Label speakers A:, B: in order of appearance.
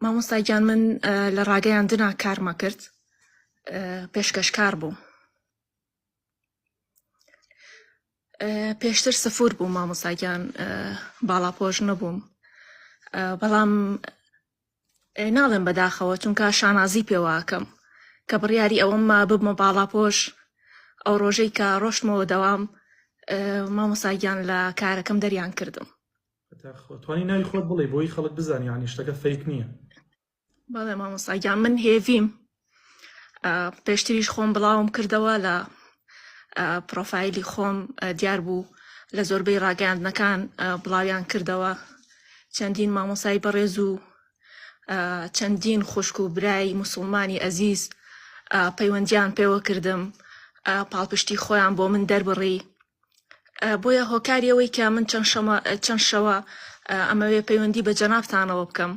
A: مامۆستا گیان من لە ڕاگەیاندنا کارمە کرد پێشکەشکار بووم. پێشتر سفور بووم مامۆستا گیان باڵاپۆش نەبووم بەڵام ناڵێم بەداخەوە چونکە شانازی پێوەکەم کە بڕیاری ئەوەم ما ببمە باڵاپۆش ئەو ڕۆژەی کە ڕۆشتمەوە دەوام مامۆستا گیان لە کارەکەم دەریان کردم.
B: توانی ناوی خۆت بڵێ بۆی خەڵک بزانانی یانی شتەکە fake نییە.
A: بەڵێ مامۆستا گیان من هێڤیم پێشتریش خۆم بڵاوم کردەوە لە پرۆفایلی خۆم دیار بوو لە زۆربەی ڕاگەیاندنەکان بڵاویان کردەوە چەندین مامۆسای بەڕێز و چەندین خوشک و برای موسڵمانی ئەزیز پەیوەندیان پێوە کردم پاڵپشتی خۆیان بۆ من دەربڕی بۆیە هۆکاری ئەوەی کە من چەند شەمە چەند شەوە ئەمەوێ پەیوەندی بە جەنابتانەوە بکەم.